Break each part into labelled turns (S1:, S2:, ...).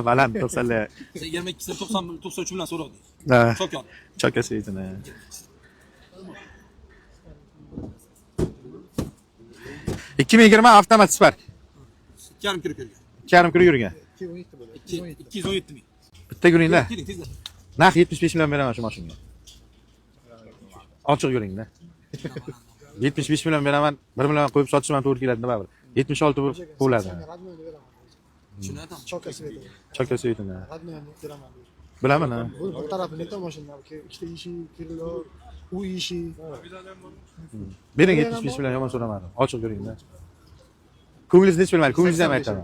S1: Baland 90lar.
S2: Sen 22 90 93 bilan so'radik.
S1: Ha.
S2: Chokon.
S1: Choka svetini. 2020 avtomat Spark.
S2: 2,5 kilo kelgan.
S1: 2,5 kilo yurgan.
S3: 217 bo'ladi.
S2: 217 ming.
S1: Bitta yuringlar.
S2: Keling, tezda.
S1: Narx 75 million beraman shu mashinaga. Ochiq yuringda. 75 million beraman, 1 million qo'yib sotishim ham to'g'ri keladi baribir. 76 bo'ladi.
S3: Родной ni beraman.
S2: Shuni aytaman.
S3: Choka sveti.
S1: Choka svetini.
S3: Родной ni beraman.
S1: Bilaman ha.
S3: Bu bir tarafi neta mashina, ikkita eshik, kirlo, uy eshik.
S1: Bering 75 million yomon so'ramadim. Ochiq yuringda. Ko'nglingiz necha bilmaydi, ko'nglingizni ham aytaman.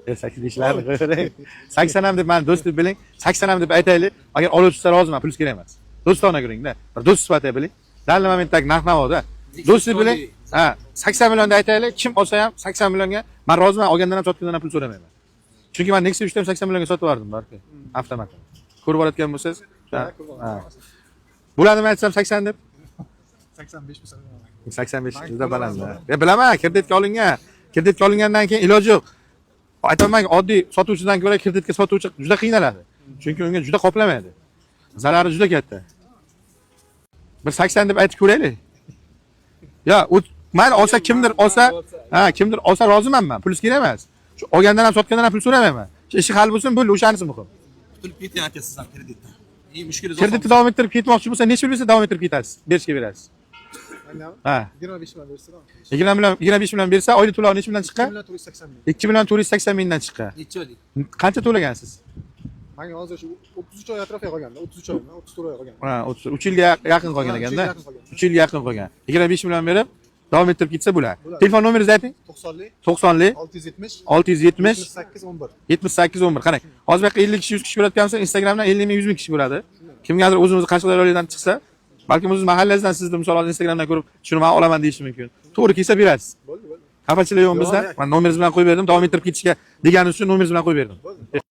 S1: 8 deyishlarni qo'yavering. 80 ham deb mani do'st deb biling, 80 ham deb aytaylik. Agar olib tushsa roziman, pul kerak emas. Do'stona yuringda. Bir do'st sifatida biling. Dal momentdagi narx-navoda. Do'st deb biling. Ha, 80 million deb aytaylik, kim olsa ham 80 millionga men roziman, olgandan ham sotgandan ham pul so'ramayman. Chunki men Nexia 3 ham 80 millionga sotib yubordim, balki avtomat. Ko'rib olayotgan bo'lsangiz, ha. Bo'ladimi aytsam 80 deb?
S3: 85 bo'lsa beraman.
S1: 85 juda baland. Ya bilaman, kreditga olingan. Kreditga olingandan keyin iloji yo'q. Aytamanki, oddiy sotuvchidan ko'ra kreditga sotuvchi juda qiynaladi. Chunki unga juda qoplamaydi. Zarari juda katta. Bir 80 deb aytib ko'raylik. Ya, mayli olsa kimdir olsa, ha, kimdir olsa roziman men. Pul kerak emas. Shu olgandan ham sotgandan ham pul so'ramayman. Shu ishi hal bo'lsin, bo'ldi, o'shanisi muhim.
S2: Qutulib keting aka siz ham kreditdan. Eng mushkuli
S1: Kreditni davom ettirib ketmoqchi bo'lsa, necha pul bersa davom ettirib ketasiz, berishga berasiz.
S3: Mangami?
S1: Ha.
S3: 25 million bersa ham.
S1: 20 million, 25 million bersa, oylik to'lovi necha million chiqqan?
S3: 2 million 480 ming.
S1: 2 million 480 mingdan chiqqan.
S2: Necha oylik?
S1: Qancha to'lagansiz?
S3: Manga hozir shu 33 oy atrofida qolganda, 33 oymi, 34 oy qolgan.
S1: Ha, 33 yilga yaqin qolgan
S3: Ha, uch
S1: ekanda.
S3: yilga yaqin qolgan.
S1: 3 yilga yaqin qolgan. 25 million berib davom ettirib ketsa bo'ladi.
S3: Bo'ladi.
S1: Telefon nomeringizni ayting.
S3: 90lik
S1: 90lik
S3: 670
S1: 670
S3: 78 11.
S1: 78 11. Qarang. Hozir bu yoqqa 50 kishi, 100 kishi ko'rayotgan bo'lsa, Instagramdan 50 ming, 100 ming kishi ko'radi. Kimgadir o'zimizni Qashqadaryodan chiqsa, balkim o'ziz mahallangizdan sizni misol hozir Instagramdan ko'rib, shuni men olaman deyishi mumkin. To'g'ri kelsa berasiz.
S3: Bo'ldi, bo'ldi.
S1: Xafachilik yo'q bizdan.
S3: Yo'q.
S1: Men nomeringiz bilan qo'yib berdim. Davom ettirib ketishga deganingiz uchun nomeringiz bilan qo'yib berdim.
S3: Bo'ldi.